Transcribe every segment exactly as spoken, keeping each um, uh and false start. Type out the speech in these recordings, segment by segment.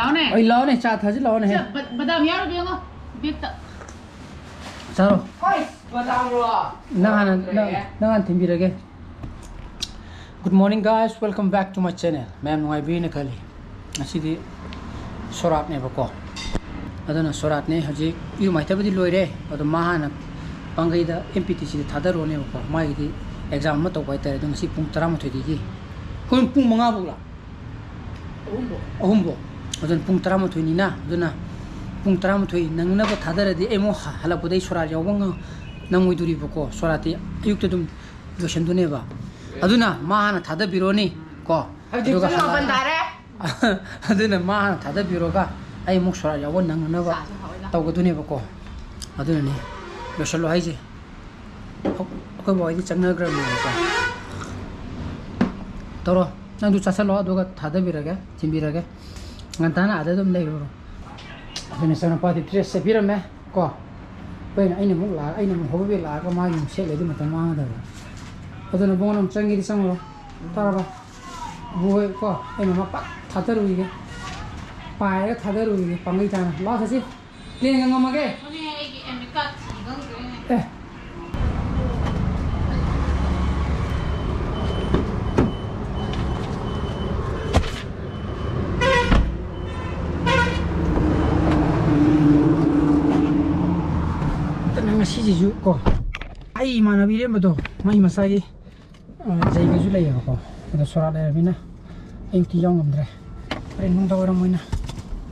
ꯂꯥꯎꯅꯦ꯫ ꯑꯩ ꯂꯥꯎꯅꯦ, ꯆꯥ ꯊꯥꯖꯤꯜꯂꯛꯑꯣꯅꯦ꯫ ꯁꯦ, ꯕ-, ꯕꯗꯥꯝ ꯌꯥꯎꯔꯕ ꯌꯦꯡꯉꯣ, ꯕꯦꯛꯇ꯫ ꯆꯥꯔꯣ꯫ ꯍꯣꯏ, ꯕꯗꯥꯝꯔꯣ? ꯅꯪ ꯍꯥꯟꯅ, ꯅꯪ, ꯂꯩꯔꯦ꯫ ꯅꯪ ꯍꯥꯟꯅ ꯊꯤꯟꯕꯤꯔꯒꯦ꯫ Good morning, guys, welcome back to my channel. ꯃꯌꯥꯝ ꯅꯨꯡꯉꯥꯏꯕꯤꯔꯤꯅ ꯈꯜꯂꯤ꯫ ꯉꯁꯤꯗꯤ ꯁꯣꯔꯥꯠꯅꯦꯕꯀꯣ꯫ ꯑꯗꯨꯅ ꯁꯣꯔꯥꯠꯅꯦ꯫ ꯍꯧꯖꯤꯛ ꯏꯔꯨ ꯃꯥꯏꯊꯕꯗꯤ ꯂꯣꯏꯔꯦ꯫ ꯑꯗꯣ ꯃꯥ ꯍꯥꯟꯅ ꯄꯥꯡꯒꯩꯗ M P T Cꯗ ꯊꯥꯗꯔꯨꯔꯅꯦꯕꯀꯣ꯫ ꯃꯥꯒꯤꯗꯤ exam ꯑꯃ ꯇꯧꯕ ꯍꯥꯏꯇꯥꯔꯦ꯫ ꯑꯗꯣ ꯉꯁꯤ ꯄꯨꯡ ꯇꯔꯥꯃꯥꯊꯣꯏꯗꯒꯤ, ꯍꯣꯔꯦꯟ ꯄꯨꯡ ꯃꯉꯥ ꯐꯥꯎꯂ? ꯑꯍꯨꯝꯕꯣ꯫ ꯑꯍꯨꯝꯕꯣ꯫ ꯑꯗꯨꯅ ꯄꯨꯡ ꯇꯔꯥꯃꯥꯊꯣꯏꯅꯤꯅ, ꯑꯗꯨꯅ ꯄꯨꯡ ꯇꯔꯥꯃꯥꯊꯣꯏ ꯅꯪꯅꯕ ꯊꯥꯗꯔꯗꯤ ꯑꯩ ꯑꯃꯨꯛ ꯍ-, ꯍꯜꯂꯛꯄꯗ ꯑꯩ ꯁꯣꯔꯥꯠ ꯌꯥꯎꯕ ꯉ-, ꯅꯪꯉꯣꯏꯗꯣꯔꯤꯕꯀꯣ꯫ ꯁꯣꯔꯥꯠꯇꯤ ꯑꯌꯨꯛꯇ ꯑꯗꯨꯝ ꯂꯣꯏꯁꯟꯗꯣꯏꯅꯦꯕ꯫ ꯑꯗꯨꯅ ꯃꯥ ꯍꯥꯟꯅ ꯊꯥꯗꯕꯤꯔꯣꯅꯤ ꯀꯣ꯫ ꯍꯧꯖꯤꯛ ꯑꯗꯨꯒ ꯄꯨꯡ ꯃꯥꯄꯟ ꯇꯥꯔꯦ꯫ ꯑꯗꯨꯅ ꯃꯥ ꯍꯥꯟꯅ ꯊꯥꯗꯕꯤꯔꯣꯒ ꯑꯩ ꯑꯃꯨꯛ ꯁꯣꯔꯥꯠ ꯌꯥꯎꯕ ꯅꯪꯅꯅꯕ ꯁꯥꯁꯨ ꯍꯥꯎꯋꯦ ꯂꯥꯎ꯫ ꯇꯧꯒꯗꯣꯏꯅꯦꯕꯀꯣ꯫ ꯑꯗꯨꯅꯅꯦ ꯂꯣꯏꯁꯜꯂꯣ ꯍꯥꯏꯁꯦ꯫ ꯑꯩꯈꯣꯏ ꯕꯥ ꯍꯣꯏꯗꯤ ꯆꯪꯅꯈ꯭ꯔꯕꯅꯦꯕꯀꯣ꯫ ꯇꯧꯔꯣ, ꯅꯪꯁꯨ ꯆꯥꯁꯤꯜꯂꯣ, ꯑꯗꯨꯒ ꯊꯥꯗꯕꯤꯔꯒꯦ, ꯊꯤꯟꯕꯤꯔꯒꯦ꯫ ꯉꯟꯇꯥꯅ ꯑꯥꯗ ꯑꯗꯨꯝ ꯂꯩꯔꯨꯔꯣ꯫ ꯑꯗꯨꯅ ꯏꯆꯥꯅꯨꯄꯥꯗꯤ ꯗ꯭ꯔꯦꯁ ꯁꯦꯠꯄꯤꯔꯝꯃꯦ ꯀꯣ꯫ ꯑꯩꯈꯣꯏꯅ, ꯑꯩꯅ ꯑꯃꯨꯛ ꯂꯥꯛ-, ꯑꯩꯅ ꯑꯃꯨꯛ ꯍꯣꯕꯦ ꯂꯥꯛꯑꯒ ꯃꯥꯒꯤ ꯑꯃꯨꯛ ꯁꯦꯠꯂꯗꯤ ꯃꯇꯝ ꯃꯥꯡꯒꯗꯕ꯫ ꯑꯗꯨꯅ ꯕꯨꯡꯉꯣ, ꯅꯪ ꯆꯪꯒꯦꯗꯤ ꯆꯪꯉꯨꯔꯣ꯫ ꯇꯥꯔꯕ? ꯕꯨ ꯍꯣꯏ ꯀꯣ, ꯑꯩꯅ ꯃꯄꯥ ꯊꯥꯗꯔꯨꯈꯤꯒꯦ꯫ ꯄꯥꯏꯔꯒ ꯊꯥꯗꯔꯨꯈꯤꯒꯦ, ꯄꯥꯡꯒꯩ ꯇꯥꯅ꯫ ꯂꯥꯛꯑꯣ ꯆꯠꯁꯤ꯫ ꯄ꯭ꯂꯦꯟꯒ ꯉꯝꯃꯒꯦ? ꯃꯅꯦ, ꯑꯩꯒꯤ ꯑꯦꯗꯃꯤꯠ ꯀꯥꯔꯗ ꯊꯤ ꯈꯪꯗ꯭ꯔꯦꯅꯦ꯫ ꯑꯦ꯫ ꯑꯗꯨꯅ ꯉꯁꯤꯁꯤꯁꯨ ꯀꯣ, ꯑꯩ ꯏꯃꯥꯟꯅꯕ ꯏꯔꯦꯝꯕꯗꯣ, ꯃꯥꯏ ꯃꯆꯥꯒꯤ ꯑ, ꯖꯩꯒꯁꯨ ꯂꯩꯌꯦꯕꯀꯣ꯫ ꯑꯗꯣ ꯁꯣꯔꯥꯠ ꯂꯩꯔꯕꯅꯤꯅ ꯑꯌꯨꯛꯇꯤ ꯌꯥꯎ ꯉꯝꯗ꯭ꯔꯦ꯫ ꯍꯣꯔꯦꯟ ꯅꯨꯡꯗꯥꯡ ꯋꯥꯏꯔꯝ ꯑꯣꯏꯅ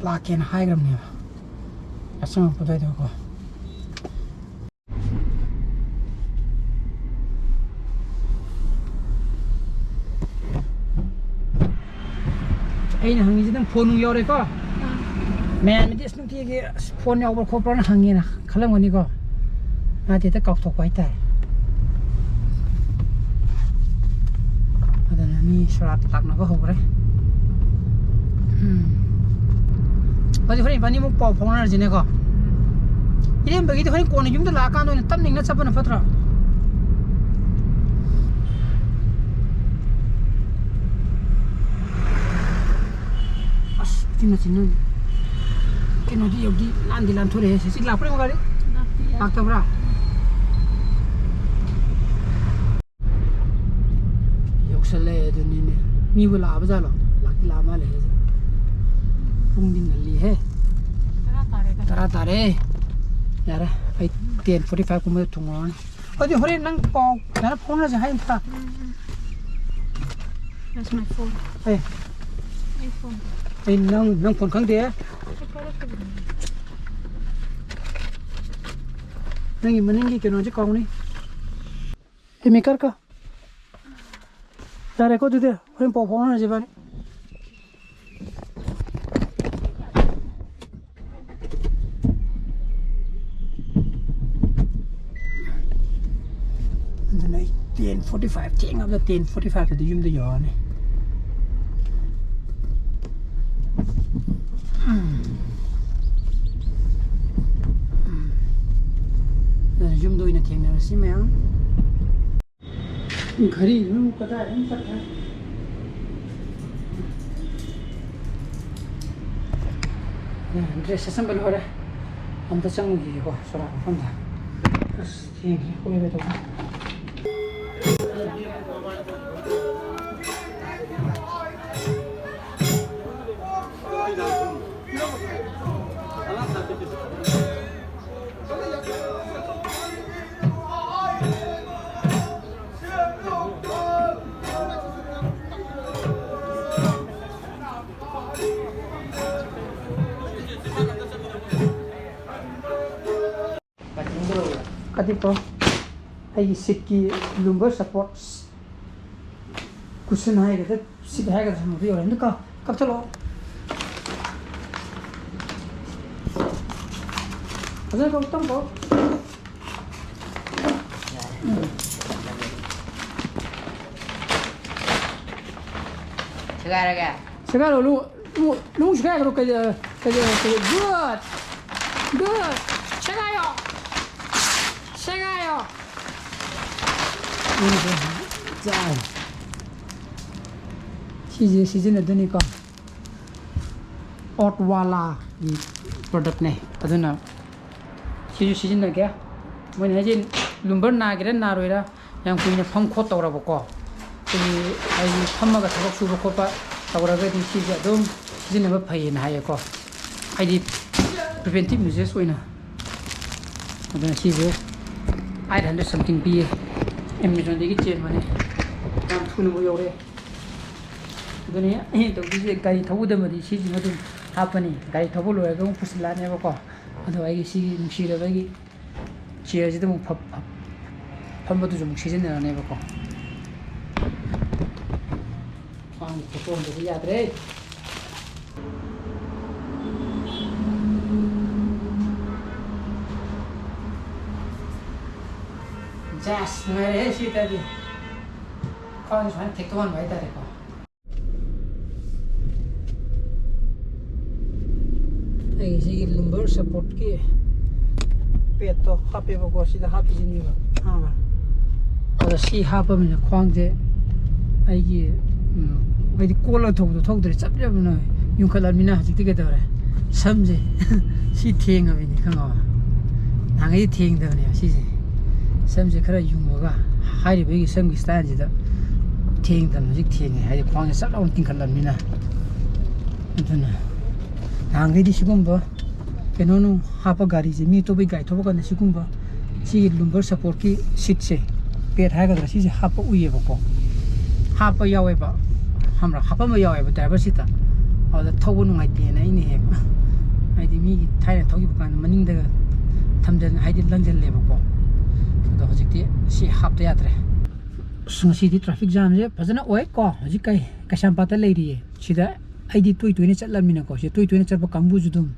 ꯂꯥꯛꯀꯦꯅ ꯍꯥꯏꯈ꯭ꯔꯕꯅꯦꯕ꯫ ꯌꯥꯆꯪꯉꯛꯄ ꯑꯗꯨꯋꯥꯏꯗꯀꯣ꯫ ꯑꯩꯅ ꯍꯪꯉꯤꯁꯤ ꯅꯪ ꯐꯣꯟ ꯅꯨꯡ ꯌꯥꯎꯔꯦꯀꯣ? ꯃꯌꯥꯝꯅꯗꯤ ꯑꯁ ꯅꯨꯡꯇꯤꯒꯤ ꯑꯁ ꯐꯣꯟ ꯌꯥꯎꯕ꯭ꯔꯥ ꯈꯣꯠꯄ꯭ꯔꯥꯅ ꯍꯪꯉꯦꯅ ꯈꯜꯂꯝꯒꯅꯤꯀꯣ꯫ ꯃꯥꯗꯤ ꯍꯦꯛꯇ ꯀꯥꯎꯊꯣꯛꯄ ꯍꯥꯏꯇꯥꯔꯦ꯫ ꯑꯗꯨꯅ ꯃꯤ ꯁꯣꯔꯥꯠ ꯂꯥꯛꯅꯕ ꯍꯧꯈ꯭ꯔꯦ꯫ ꯎꯝ꯫ ꯑꯗꯨꯗꯤ ꯍꯣꯔꯦꯟ ꯏꯕꯥꯅꯤꯃꯨꯛ ꯄꯥꯎ ꯐꯥꯎꯅꯔꯁꯤꯅꯦꯀꯣ꯫ ꯏꯔꯦꯝꯕꯒꯤꯗꯤ ꯍꯣꯔꯦꯟ ꯀꯣꯟꯅ ꯌꯨꯝꯗ ꯂꯥꯛꯑꯀꯥꯟꯗ ꯑꯣꯏꯅ ꯇꯞꯅ ꯏꯪꯅ ꯆꯠꯄꯅ ꯐꯠꯇ꯭ꯔꯣ? ꯑꯁ꯫ ꯆꯤꯟꯅ ꯆꯤꯟꯅ꯫ ꯀꯩꯅꯣꯗꯤ ꯌꯧꯗꯤ ꯂꯥꯟꯗꯤ ꯂꯥꯟꯊꯣꯔꯛꯑꯦ꯫ ꯁꯤ ꯂꯥꯛꯄ꯭ꯔ ꯌꯦꯡꯉꯣ ꯒꯥꯔꯤ? ꯂꯥꯛꯇꯤꯌꯦ꯫ ꯂꯥꯛꯇꯕ꯭ꯔꯥ? ꯌꯧꯁꯜꯂꯛꯑꯦ ꯑꯗꯨꯅꯤꯅꯦ꯫ ꯃꯤꯕꯨ ꯂꯥꯛꯑꯕ ꯖꯥꯠꯂꯣ? ꯂꯥꯛꯇꯤ ꯂꯥꯛꯑ ꯃꯥꯜꯂꯦ ꯁꯤꯁꯦ꯫ ꯄꯨꯡꯗꯤ ꯉꯜꯂꯤꯍꯦ꯫ ꯇꯔꯥ ꯇꯥꯔꯦꯗ꯫ ꯇꯔꯥ ꯇꯥꯔꯦ꯫ ꯌꯥꯔꯦ, ꯑꯩ ten forty five ꯀꯨꯝꯕꯗ ꯊꯨꯡꯉꯨꯔꯅꯤ꯫ ꯑꯗꯨꯗꯤ ꯍꯣꯔꯦꯟ ꯅꯪ ꯄꯥꯎ ꯐꯖꯅ ꯐꯥꯎꯅꯁꯦ ꯍꯥꯏ ꯅꯠꯇ꯭ꯔꯥ? That's my phone. ꯑꯦ, ꯑꯩ phone. ꯑꯩ ꯅꯪ, ꯅꯪ phone ꯈꯪꯗꯦ? ꯑꯩ ꯄꯥꯏꯔꯛꯇꯕꯅꯤ꯫ ꯅꯪꯒꯤ ꯃꯅꯤꯡꯒꯤ ꯀꯩꯅꯣꯁꯦ ꯀꯥꯎꯅꯤ꯫ ꯑꯦ, ꯃꯤꯀꯔ ꯀ꯫ ꯌꯥꯔꯦꯀꯣ, ꯑꯗꯨꯗꯤ ꯍꯣꯔꯦꯟ ꯄꯥꯎ ꯐꯥꯎꯅꯔꯁꯤ ꯏꯕꯥꯅꯤ꯫ ꯑꯗꯨꯅ ꯑꯩ ten forty five, ꯊꯦꯡꯉꯕꯗ ten forty five ꯇꯗꯤ ꯌꯨꯝꯗ ꯌꯧꯔꯅꯤ꯫ ꯎꯝ꯫ ꯎꯝ꯫ ꯑꯗꯨꯅ ꯌꯨꯝꯗ ꯑꯣꯏꯅ ꯊꯦꯡꯅꯔꯁꯤ ꯃꯌꯥꯝ꯫ ꯘꯔꯤꯁꯤꯅ ꯑꯃꯨꯛ ꯀꯗꯥꯏꯗ ꯑꯃꯨꯛ ꯆꯠꯈ꯭ꯔꯦ? ꯗ꯭ꯔꯦꯁ ꯁꯦꯠꯆꯟꯕ ꯂꯣꯏꯔꯦ꯫ ꯑꯝꯇ ꯆꯪꯉꯨꯈꯤꯒꯦꯀꯣ ꯁꯣꯔꯥꯠ ꯃꯐꯝꯗ꯫ ꯑꯁ, ꯊꯦꯡꯈ꯭ꯔꯦ ꯀꯣꯏꯕ ꯇꯧꯕ꯫ ꯀꯗꯤꯀꯣ, ꯑꯩꯒꯤ seat ꯀꯤ lumbar support, cushion ꯍꯥꯏꯒꯗ꯭ꯔꯥ, seat ꯍꯥꯏꯒꯗ꯭ꯔꯥ, ꯃꯗꯨ ꯌꯧꯔꯦ꯫ ꯑꯝꯇ ꯀꯥ-, ꯀꯥꯞꯊꯠꯂꯛꯑꯣ꯫ ꯐꯖꯅ ꯀꯥꯞ-, ꯇꯞꯅ ꯀꯥꯞ꯫ ꯁꯦꯒꯥꯏꯔꯒꯦ? ꯁꯦꯒꯥꯏꯔꯣ, ꯂꯨ-, ꯂꯨ-, ꯂꯨ ꯁꯦꯒꯥꯏꯈ꯭ꯔꯣ, ꯀꯩꯗ-, ꯀꯩꯗ-, ꯀꯩꯗ-, good, good, ꯁꯦꯒꯥꯏꯌꯣ, ꯁꯦꯒꯥꯏꯌꯣ꯫ ꯆꯥꯏ꯫ ꯁꯤꯁꯦ ꯁꯤꯖꯤꯟꯅꯗꯣꯏꯅꯤꯀꯣ꯫ ꯄꯣꯠꯋꯥꯂꯥꯒꯤ ꯄ꯭ꯔꯗꯛꯅꯦ꯫ ꯑꯗꯨꯅ ꯁꯤꯁꯨ ꯁꯤꯖꯤꯟꯅꯒꯦ꯫ ꯃꯣꯏꯅ ꯍꯥꯏꯁꯦ ꯂꯨꯝꯕꯔ ꯅꯥꯒꯦꯔꯥ ꯅꯥꯔꯣꯏꯔꯥ, ꯌꯥꯝ ꯀꯨꯏꯅ ꯐꯝ ꯈꯣꯠ ꯇꯧꯔꯕꯀꯣ, ꯑꯩꯈꯣꯏꯒꯤ ꯍꯥꯏꯗꯤ ꯐꯝꯃꯒ ꯊꯕꯛ ꯁꯨꯕ ꯈꯣꯠꯄ ꯇꯧꯔꯒꯗꯤ ꯁꯤꯁꯦ ꯑꯗꯨꯝ ꯁꯤꯖꯤꯟꯅꯕ ꯐꯩꯌꯦꯅ ꯍꯥꯏꯌꯦꯀꯣ, ꯍꯥꯏꯗꯤ preventive measures ꯑꯣꯏꯅ꯫ ꯑꯗꯨꯅ ꯁꯤꯁꯦ eight hundred something ꯄꯤꯌꯦ, ꯑꯦꯃꯦꯖꯣꯟꯗꯒꯤ ꯆꯦꯟꯕꯅꯦ, ꯌꯥꯝ ꯊꯨꯅꯕꯨ ꯌꯧꯔꯛꯑꯦ꯫ ꯑꯗꯨꯅꯤ ꯑꯩꯅ ꯇꯧꯗꯣꯏꯁꯦ, ꯒꯥꯔꯤ ꯊꯧꯕꯗꯃꯗꯤ ꯁꯤꯁꯤꯃ ꯑꯗꯨꯝ ꯍꯥꯞꯄꯅꯤ꯫ ꯒꯥꯔꯤ ꯊꯧꯕ ꯂꯣꯏꯔꯒ ꯑꯃꯨꯛ ꯄꯨꯁꯤꯜꯂꯛꯑꯅꯦꯕꯀꯣ꯫ ꯑꯗꯣ ꯑꯩꯒꯤ ꯁꯤꯒꯤ ꯅꯨꯡꯁꯤꯔꯕꯒꯤ ꯆꯤꯌꯔꯁꯤꯗ ꯑꯃꯨꯛ ꯐ-, ꯐ-, ꯐꯝꯕꯗꯨꯁꯨ ꯑꯃꯨꯛ ꯁꯤꯖꯤꯟꯅꯔꯅꯦꯕꯀꯣ꯫ ꯈ꯭ꯋꯥꯡꯒꯤ ꯈꯨꯇꯣꯟꯗꯗꯤ ꯌꯥꯗ꯭ꯔꯦ꯫ ꯖꯦꯁ, ꯅꯨꯡꯉꯥꯏꯔꯦꯍꯦ ꯁꯤ ꯇꯥꯔꯗꯤ꯫ ꯈ꯭ꯋꯥꯡꯁꯦ ꯁꯨꯃꯥꯏꯅ ꯊꯦꯛꯇꯣꯛꯍꯟꯕ ꯍꯥꯏꯇꯥꯔꯦꯀꯣ꯫ ꯑꯩꯒꯤ ꯁꯤꯒꯤ ꯂꯨꯝꯕꯔ ꯁꯞꯄꯣꯔꯠꯀꯤ ꯄꯦꯠꯇꯣ ꯍꯥꯞꯄꯦꯕꯀꯣ, ꯁꯤꯗ ꯍꯥꯞꯄꯤꯁꯤꯅꯦꯕ꯫ ꯑꯥ꯫ ꯑꯗꯣ ꯁꯤ ꯍꯥꯞꯄꯃꯤꯅ ꯈ꯭ꯋꯥꯡꯁꯦ ꯑꯩꯒꯤ, ꯎꯝ, ꯍꯥꯏꯗꯤ ꯀꯣꯜꯂꯒ ꯊꯧꯕꯗꯣ ꯊꯧꯗ꯭ꯔꯦ, ꯆꯞ ꯆꯞꯅ ꯌꯨꯡꯈꯠꯂꯕꯅꯤꯅ ꯍꯧꯖꯤꯛꯇꯤ ꯀꯩꯗꯧꯔꯦ? ꯁꯝꯁꯦ ꯁꯤ ꯊꯦꯡꯉꯕꯅꯤ, ꯈꯪꯉꯕ? ꯅꯍꯥꯟꯈꯩꯗꯤ ꯊꯦꯡꯗꯕꯅꯦꯕ ꯁꯤꯁꯦ꯫ ꯁꯝꯁꯦ ꯈꯔ ꯌꯨꯡꯉꯒ, ꯍꯥꯏꯔꯤꯕ ꯑꯩꯒꯤ ꯁꯝꯒꯤ ꯁ꯭ꯇꯥꯏꯜꯁꯤꯗ ꯊꯦꯡꯗꯕꯅ ꯍꯧꯖꯤꯛ ꯊꯦꯡꯉꯦ, ꯍꯥꯏꯗꯤ ꯈ꯭ꯋꯥꯡꯁꯦ ꯆꯞ ꯂꯥꯎꯅ ꯇꯤꯡꯈꯠꯂꯕꯅꯤꯅ꯫ ꯑꯗꯨꯅ ꯅꯍꯥꯟꯈꯩꯗꯤ ꯁꯤꯒꯨꯝꯕ ꯀꯩꯅꯣ ꯅꯨꯡ ꯍꯥꯞꯄ ꯒꯥꯔꯤꯁꯦ, ꯃꯤ ꯑꯇꯣꯞꯄꯒꯤ ꯒꯥꯔꯤ ꯊꯧꯕ ꯀꯥꯟꯗ ꯁꯤꯒꯨꯝꯕ ꯁꯤꯒꯤ ꯂꯨꯝꯕꯔ ꯁꯞꯄꯣꯔꯠꯀꯤ ꯁꯤꯠꯁꯦ, ꯄꯦꯠ ꯍꯥꯏꯒꯗ꯭ꯔꯥ, ꯁꯤꯁꯦ ꯍꯥꯞꯄ ꯎꯏꯌꯦꯕꯀꯣ꯫ ꯍꯥꯞꯄ ꯌꯥꯎꯋꯦꯕ, ꯈꯪꯕ꯭ꯔꯥ? ꯍꯥꯞꯄꯝꯕ ꯌꯥꯎꯋꯦꯕ ꯗ꯭ꯔꯥꯏꯚꯔ ꯁꯤꯠꯇ꯫ ꯑꯗꯨꯗ ꯊꯧꯕ ꯅꯨꯡꯉꯥꯏꯇꯦꯅ ꯑꯩꯅ ꯍꯦꯛ, ꯍꯥꯏꯗꯤ ꯃꯤꯒꯤ ꯊꯥꯏꯅ ꯊꯧꯈꯤꯕ ꯀꯥꯟꯗ ꯃꯅꯤꯡꯗꯒ ꯊꯝꯖꯟ-, ꯍꯥꯏꯗꯤ ꯂꯪꯁꯤꯜꯂꯦꯕꯀꯣ꯫ ꯑꯗꯣ ꯍꯧꯖꯤꯛꯇꯤ ꯁꯤ ꯍꯥꯞꯇ ꯌꯥꯗ꯭ꯔꯦ꯫ ꯑꯁ, ꯉꯁꯤꯗꯤ ꯇ꯭ꯔꯥꯐꯤꯛ ꯖꯥꯝꯁꯦ ꯐꯖꯅ ꯑꯣꯏꯀꯣ꯫ ꯍꯧꯖꯤꯛ ꯀꯩ ꯀꯩꯁꯥꯝꯄꯥꯠꯇ ꯂꯩꯔꯤꯌꯦ꯫ ꯁꯤꯗ ꯑꯩꯗꯤ ꯇꯣꯏ ꯇꯣꯏꯅ ꯆꯠꯂꯕꯅꯤꯅꯀꯣ, ꯁꯤ ꯇꯣꯏ ꯇꯣꯏꯅ ꯆꯠꯄ ꯀꯥꯡꯕꯨꯁꯨ ꯑꯗꯨꯝ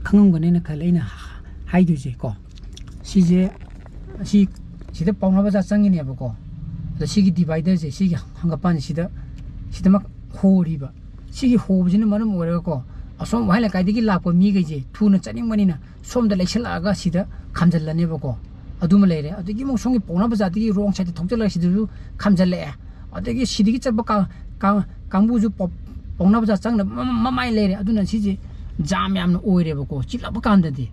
ꯈꯪꯉꯝꯒꯅꯦꯅ ꯈꯜꯂꯦ ꯑꯩꯅ ꯍꯥꯏꯗꯣꯏꯁꯦꯀꯣ꯫ ꯁꯤꯁꯦ, ꯁꯤ, ꯁꯤꯗ ꯄꯥꯎꯅꯥ ꯕꯖꯥꯔ ꯆꯪꯉꯤꯅꯦꯕꯀꯣ꯫ ꯑꯗ ꯁꯤꯒꯤ ꯗꯤꯚꯥꯏꯗꯔꯁꯦ, ꯁꯤꯒꯤ ꯍꯪꯒꯄꯥꯟꯁꯤꯗ, ꯁꯤꯗꯃꯛ ꯍꯣꯔꯤꯕ꯫ ꯁꯤꯒꯤ ꯍꯣꯕꯁꯤꯅ ꯃꯔꯝ ꯑꯣꯏꯔꯒꯀꯣ, ꯑꯁꯣꯝ ꯋꯥꯍꯦꯡ ꯂꯩꯀꯥꯏꯗꯒꯤ ꯂꯥꯛꯄ ꯃꯤꯈꯩꯁꯦ ꯊꯨꯅ ꯆꯠꯅꯤꯡꯕꯅꯤꯅ ꯁꯣꯝꯗ ꯂꯩꯁꯜꯂꯛꯑꯒ ꯁꯤꯗ ꯈꯥꯝꯖꯜꯂꯅꯦꯕꯀꯣ꯫ ꯑꯗꯨꯃ ꯂꯩꯔꯦ꯫ ꯑꯗꯒꯤ ꯑꯃꯨꯛ ꯁꯣꯝꯒꯤ ꯄꯥꯎꯅꯥ ꯕꯖꯥꯔꯗꯒꯤ ꯔꯣꯡ ꯁꯥꯏꯗꯇ ꯊꯧꯖꯤꯜꯂꯒ ꯁꯤꯗꯁꯨ ꯈꯥꯝꯖꯜꯂꯛꯑꯦ꯫ ꯑꯗꯒꯤ ꯁꯤꯗꯒꯤ ꯆꯠꯄ ꯀꯥ-, ꯀꯥ-, ꯀꯥꯡꯕꯨꯁꯨ ꯄ-, ꯄꯥꯎꯅꯥ ꯕꯖꯥꯔ ꯆꯪꯅꯕ ꯃꯃꯥꯏ ꯂꯩꯔꯦ꯫ ꯑꯗꯨꯅ ꯁꯤꯁꯦ ꯖꯥꯝ ꯌꯥꯝꯅ ꯑꯣꯏꯔꯦꯕꯀꯣ, ꯆꯤꯜꯂꯛꯄ ꯀꯥꯟꯗꯗꯤ꯫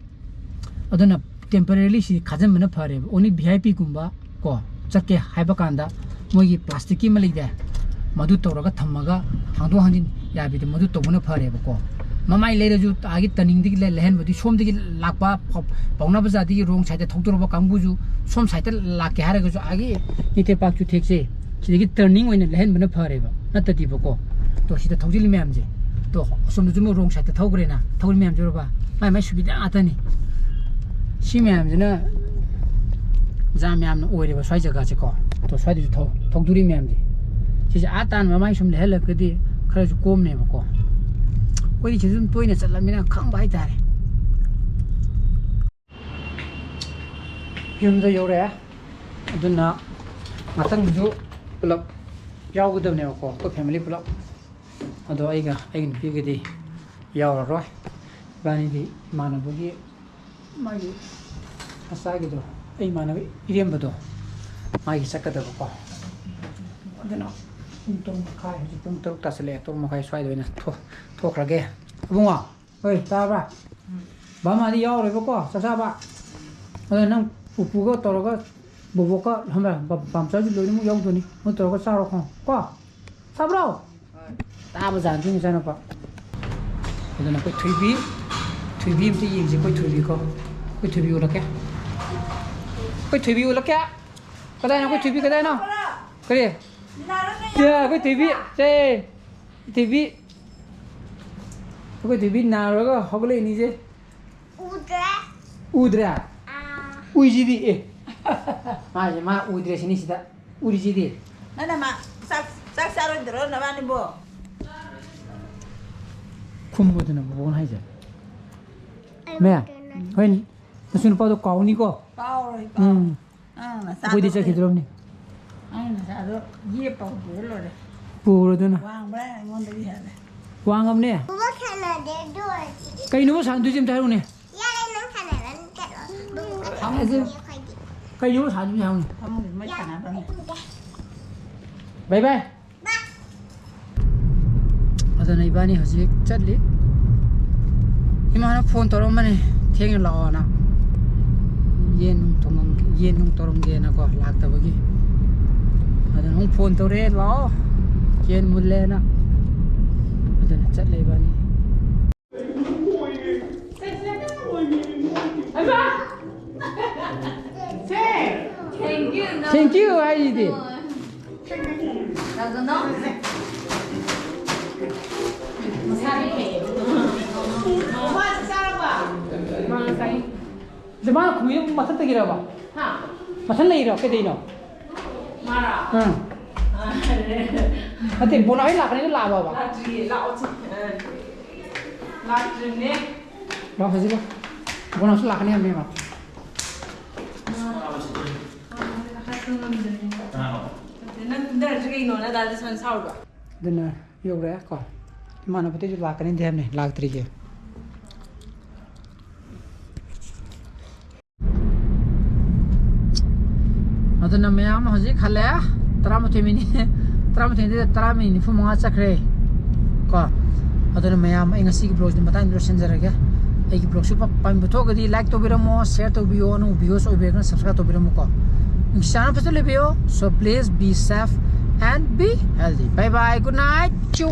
ꯑꯗꯨꯅ temporarily ꯁꯤ ꯈꯥꯖꯤꯟꯕꯅ ꯐꯔꯦꯕ꯫ Only V I P ꯒꯨꯝꯕ ꯀꯣ ꯆꯠꯀꯦ ꯍꯥꯏꯕ ꯀꯥꯟꯗ ꯃꯣꯏꯒꯤ plastic ꯀꯤ ꯑꯃ ꯂꯩꯗꯥꯏ, ꯃꯗꯨ ꯇꯧꯔꯒ ꯊꯝꯃꯒ ꯍꯥꯡꯗꯣꯛ ꯍꯥꯡꯖꯤꯟ ꯌꯥꯕꯤꯗꯣ, ꯃꯗꯨ ꯇꯧꯕꯅ ꯐꯔꯦꯕꯀꯣ꯫ ꯃꯃꯥꯏ ꯂꯩꯔꯁꯨ ꯑꯥꯒꯤ turning ꯗꯒꯤ ꯂꯩ-, ꯂꯩꯍꯟꯕꯗꯤ, ꯁꯣꯝꯗꯒꯤ ꯂꯥꯛꯄ ꯄꯥꯎ-, ꯄꯥꯎꯅꯥ ꯕꯖꯥꯔꯗꯒꯤ wrong side ꯇ ꯊꯧꯗꯣꯔꯛꯄ ꯀꯥꯡꯕꯨꯁꯨ ꯁꯣꯝ side ꯇ ꯂꯥꯛꯀꯦ ꯍꯥꯏꯔꯒꯁꯨ ꯑꯥꯒꯤ ꯅꯤꯡꯊꯧ ꯄꯥꯛ ꯆꯨꯊꯦꯛꯁꯦ ꯁꯤꯗꯒꯤ turning ꯑꯣꯏꯅ ꯂꯩꯍꯟꯕꯅ ꯐꯔꯦꯕ, ꯅꯠꯇꯗꯤꯕꯀꯣ꯫ ꯇꯣ ꯁꯤꯗ ꯊꯧꯖꯤꯜꯂꯤ ꯃꯌꯥꯝꯁꯦ, ꯇꯣ ꯑꯁꯣꯝꯗꯁꯨ ꯑꯃꯨꯛ wrong side ꯇ ꯊꯧꯈ꯭ꯔꯦꯅ, ꯊꯧꯔꯤ ꯃꯌꯥꯝꯁꯦ ꯎꯔꯕ? ꯃꯥꯏ ꯃꯥꯏ ꯁꯨꯕꯤꯗ ꯉꯥꯛꯇꯅꯤ꯫ ꯁꯤ ꯃꯌꯥꯝꯁꯤꯅ ꯖꯥꯝ ꯌꯥꯝꯅ ꯑꯣꯏꯔꯦꯕ ꯁ꯭ꯋꯥꯏ ꯖꯒꯥꯁꯦꯀꯣ꯫ ꯇꯣ ꯁ꯭ꯋꯥꯏꯗꯁꯨ ꯊꯧ-, ꯊꯧꯗꯣꯔꯤ ꯃꯌꯥꯝꯁꯦ, ꯁꯤꯁꯦ ꯑꯥ ꯇꯥꯟꯅ ꯃꯃꯥꯡ ꯁꯨꯝ ꯂꯩꯍꯜꯂꯒꯗꯤ ꯈꯔꯁꯨ ꯀꯣꯝꯅꯦꯕꯀꯣ꯫ ꯑꯩꯈꯣꯏꯗꯤ ꯁꯤꯗ ꯑꯗꯨꯝ ꯇꯣꯏꯅ ꯆꯠꯂꯕꯅꯤꯅ ꯈꯪꯕ ꯍꯥꯏꯇꯥꯔꯦ꯫ ꯌꯨꯝꯗ ꯌꯧꯔꯛꯑꯦ꯫ ꯑꯗꯨꯅ ꯉꯥꯛꯇꯪꯗꯨꯁꯨ ꯄꯨꯂꯞ ꯌꯥꯎꯒꯗꯕꯅꯦꯕꯀꯣ, ꯑꯩꯈꯣꯏ family ꯄꯨꯂꯞ꯫ ꯑꯗꯣ ꯑꯩꯒ ꯑꯩꯒꯤ ꯅꯨꯄꯤꯒꯗꯤ ꯌꯥꯎꯔꯔꯣꯏ꯫ ꯏꯕꯥꯅꯤꯗꯤ ꯏꯃꯥꯟꯅꯕꯒꯤ, ꯃꯥꯒꯤ ꯃꯆꯥꯒꯤꯗꯣ, ꯑꯩ ꯏꯃꯥꯟꯅꯕ ꯏꯔꯦꯝꯕꯗꯣ, ꯃꯥꯒꯤ ꯆꯠꯀꯗꯕꯀꯣ꯫ ꯑꯗꯨꯅ ꯄꯨꯡ ꯇꯔꯨꯛ ꯃꯈꯥꯏ, ꯍꯧꯖꯤꯛ ꯄꯨꯡ ꯇꯔꯨꯛ ꯇꯥꯁꯤꯜꯂꯛꯑꯦ, ꯇꯔꯨꯛ ꯃꯈꯥꯏ ꯁ꯭ꯋꯥꯏꯗ ꯑꯣꯏꯅ ꯊꯣ-, ꯊꯣꯛꯈ꯭ꯔꯒꯦ꯫ ꯏꯕꯨꯡꯉꯣ, ꯍꯣꯏ, ꯇꯥꯕ꯭ꯔꯥ? ꯕꯥ ꯃꯥꯗꯤ ꯌꯥꯎꯔꯣꯏꯕꯀꯣ ꯆꯥꯛ ꯆꯥꯕ꯫ ꯑꯗꯣ ꯅꯪ ꯄꯨꯄꯨꯒ ꯇꯧꯔꯒ, ꯕꯣꯕꯣꯛꯀ, ꯈꯪꯕ꯭ꯔꯥ? ꯕ-, ꯕꯥꯝꯆꯥꯁꯨ ꯂꯣꯏꯅꯃꯛ ꯌꯥꯎꯗꯣꯏꯅꯤ꯫ ꯃꯣꯏ ꯇꯧꯔꯒ ꯆꯥꯔꯣ ꯈꯣ-, ꯀꯣ? ꯇꯥꯕ꯭ꯔꯣ? ꯇꯥꯕ ꯖꯥꯠꯅꯤ ꯃꯆꯥꯅꯨꯄꯥ꯫ ꯑꯗꯨꯅ ꯑꯩꯈꯣꯏ ꯊꯣꯏꯕꯤ, ꯊꯣꯏꯕꯤ ꯑꯝꯇ ꯌꯦꯡꯁꯤ, ꯑꯩꯈꯣꯏ ꯊꯣꯏꯕꯤꯀꯣ꯫ ꯑꯩꯈꯣꯏ ꯊꯣꯏꯕꯤ ꯎꯠꯂꯛꯀꯦ꯫ ꯑꯩꯈꯣꯏ ꯊꯣꯏꯕꯤ ꯎꯠꯂꯛꯀꯦ꯫ ꯀꯗꯥꯏꯅꯣ ꯑꯩꯈꯣꯏ ꯊꯣꯏꯕꯤ, ꯀꯗꯥꯏꯅꯣ? ꯀꯔꯤ? ꯁꯦ, ꯑꯩꯈꯣꯏ ꯊꯣꯏꯕꯤ, ꯁꯦ꯫ ꯊꯣꯏꯕꯤ꯫ ꯑꯩꯈꯣꯏ ꯊꯣꯏꯕꯤ ꯅꯥꯔꯨꯔꯒ ꯍꯧꯒꯠꯂꯛꯏꯅꯤꯁꯦ꯫ ꯎꯗ꯭ꯔꯦ꯫ ꯎꯗ꯭ꯔꯦ? ꯑꯥ꯫ ꯎꯏꯁꯤꯗꯤ, ꯑꯦ꯫ ꯃꯥꯁꯦ, ꯃꯥ ꯎꯗ꯭ꯔꯦ ꯁꯤꯅꯤ ꯁꯤꯗ꯫ ꯎꯔꯤꯁꯤꯗꯤ꯫ ꯅꯪꯅ ꯃꯥ ꯆꯥꯛ, ꯆꯥꯛ ꯆꯥꯔꯣꯏꯗ꯭ꯔꯣ ꯅꯕꯥꯅꯤꯕꯣ? ꯈꯨꯝꯃꯨꯗꯅ ꯕꯣꯕꯣꯅ ꯍꯥꯏꯁꯦ꯫ ꯑꯩ ꯃꯦ, ꯎꯗ꯭ꯔꯦ ꯅꯪ꯫ ꯍꯣꯏ, ꯅꯁꯨ ꯅꯨꯄꯥꯗꯣ ꯀꯥꯎꯅꯤꯀꯣ꯫ ꯀꯥꯎꯔꯣꯏ, ꯀꯥꯎꯔꯣꯏ꯫ ꯎꯝ꯫ ꯑꯪ, ꯅꯆꯥꯗꯣ ꯑꯩꯈꯣꯏꯗꯤ ꯆꯠꯈꯤꯗ꯭ꯔꯕꯅꯤ꯫ ꯑꯪ, ꯅꯆꯥꯗꯣ ꯌꯦꯞꯄ ꯄꯨꯔ ꯂꯣꯏꯔꯦ꯫ ꯄꯨꯔꯣꯗꯅ꯫ ꯋꯥꯡꯕ꯭ꯔꯥ ꯑꯩꯉꯣꯟꯗꯒꯤ ꯍꯦꯜꯂꯦ꯫ ꯋꯥꯡꯉꯝꯅꯦ꯫ ꯕꯣꯕꯣ ꯁꯥꯟꯅꯗꯦ ꯑꯗꯨ ꯑꯣꯏꯔꯗꯤ꯫ ꯀꯩꯅꯣꯕ ꯁꯥꯟꯅꯗꯣꯏꯁꯦ ꯑꯝꯇ ꯍꯥꯏꯔꯛꯎꯅꯦ꯫ ꯌꯥꯔꯦ, ꯅꯪ ꯁꯥꯟꯅꯔꯅꯤ ꯆꯠꯂꯣ꯫ ꯕꯣꯕꯣ ꯁꯥꯟꯅꯗꯦ ꯑꯩꯈꯣꯏꯗꯤ꯫ ꯀꯩꯅꯣꯕ ꯁꯥꯟꯅꯗꯣꯏꯁꯦ ꯍꯥꯏꯔꯛꯎꯅꯦ꯫ ꯐꯃꯨꯡꯗ ꯃꯣꯏ ꯁꯥꯟꯅꯔꯅꯤ꯫ ꯕꯥꯏ ꯕꯥꯏ꯫ ꯑꯗꯨꯅ ꯏꯕꯥꯅꯤ ꯍꯧꯖꯤꯛ ꯆꯠꯂꯤ꯫ ꯏꯃꯥꯅ ꯐꯣꯟ ꯇꯧꯔꯝꯕꯅꯦ, ꯊꯦꯡꯅ ꯂꯥꯛꯑꯣꯅ꯫ ꯌꯦꯟ ꯅꯨꯡ ꯊꯣꯡꯉꯝꯒꯦ, ꯌꯦꯟ ꯅꯨꯡ ꯇꯧꯔꯝꯒꯦꯅꯀꯣ, ꯂꯥꯛꯇꯕꯒꯤ꯫ ꯑꯗꯨꯅ ꯑꯃꯨꯛ ꯐꯣꯟ ꯇꯧꯔꯛꯑꯦ, "ꯂꯥꯛꯑꯣ, ꯌꯦꯟ ꯃꯨꯜꯂꯦꯅ"꯫ ꯑꯗꯨꯅ ꯆꯠꯂꯦ ꯏꯕꯥꯅꯤ꯫ Thank you ꯍꯥꯏꯁꯤꯗꯤ꯫ ꯑꯗ ꯃꯥꯅ ꯈꯨꯝꯃꯤꯗꯣ ꯃꯊꯛꯇꯒꯤꯔꯕ? ꯃꯊꯟ ꯂꯩꯔꯣ? ꯀꯩꯗꯩꯅꯣ? ꯃꯥꯔꯣ? ꯎꯝ꯫ ꯅꯠꯇꯦ, ꯕꯣꯅꯥ ꯍꯣꯏ ꯂꯥꯛꯀꯅꯤꯅ ꯂꯥꯛꯑꯕꯕ? ꯂꯥꯛꯇ꯭ꯔꯤꯌꯦ, ꯂꯥꯛꯑꯣ ꯆꯦ꯫ ꯑ꯫ ꯂꯥꯛꯇ꯭ꯔꯤꯕꯅꯦ꯫ ꯂꯥꯛꯑꯣ ꯍꯧꯖꯤꯛ ꯂꯥꯛꯑꯣ꯫ ꯕꯣꯅꯥꯁꯨ ꯂꯥꯛꯀꯅꯤ ꯍꯥꯏꯕꯅꯦꯕ꯫ ꯑ꯫ ꯑ, ꯍꯥꯏꯕ ꯉꯝꯗ꯭ꯔꯦ꯫ ꯅꯠꯇꯦ, ꯅꯪ ꯀꯨꯝꯊꯔꯁꯨ ꯀꯩꯅꯣ, ꯅꯗꯥꯗꯤ ꯁꯟ ꯁꯥꯎꯔꯕ? ꯑꯗꯨꯅ ꯌꯧꯔꯦ ꯀꯣ꯫ ꯏꯃꯥꯟꯅꯕꯗꯩꯁꯨ ꯂꯥꯛꯀꯅꯤꯗꯤ ꯍꯥꯏꯕꯅꯦ, ꯂꯥꯛꯇ꯭ꯔꯤꯌꯦ꯫ ꯑꯗꯨꯅ ꯃꯌꯥꯝ ꯍꯧꯖꯤꯛ ꯍꯜꯂꯛꯑꯦ꯫ ꯇꯔꯥꯃꯥꯊꯣꯏ ꯃꯤꯅꯤꯠ, ꯇꯔꯥꯃꯥꯊꯣꯏꯗ ꯇꯔꯥ ꯃꯤꯅꯤꯠ ꯅꯤꯐꯨ ꯃꯉꯥ ꯆꯠꯈ꯭ꯔꯦ ꯀꯣ꯫ ꯑꯗꯨꯅ ꯃꯌꯥꯝ, ꯑꯩ ꯉꯁꯤꯒꯤ vlogꯁꯤ ꯃꯇꯥꯡꯗ ꯂꯣꯏꯁꯤꯟꯖꯔꯒꯦ꯫ ꯑꯩꯒꯤ vlogꯁꯨ ꯄ-, ꯄꯥꯝꯕꯤꯕ ꯊꯣꯛꯑꯒꯗꯤ like ꯇꯧꯕꯤꯔꯝꯃꯣ, share ꯇꯧꯕꯤꯌꯣ, ꯑꯅꯧꯕ viewers ꯑꯣꯏꯕꯤꯔꯒꯅ subscribe ꯇꯧꯕꯤꯔꯝꯃꯨꯀꯣ꯫ ꯅꯨꯡꯁꯤ ꯆꯥꯟꯅꯅ ꯐꯖꯅ ꯂꯩꯕꯤꯌꯣ꯫ So please be safe and be healthy. Bye bye, good night. ꯆꯨ꯫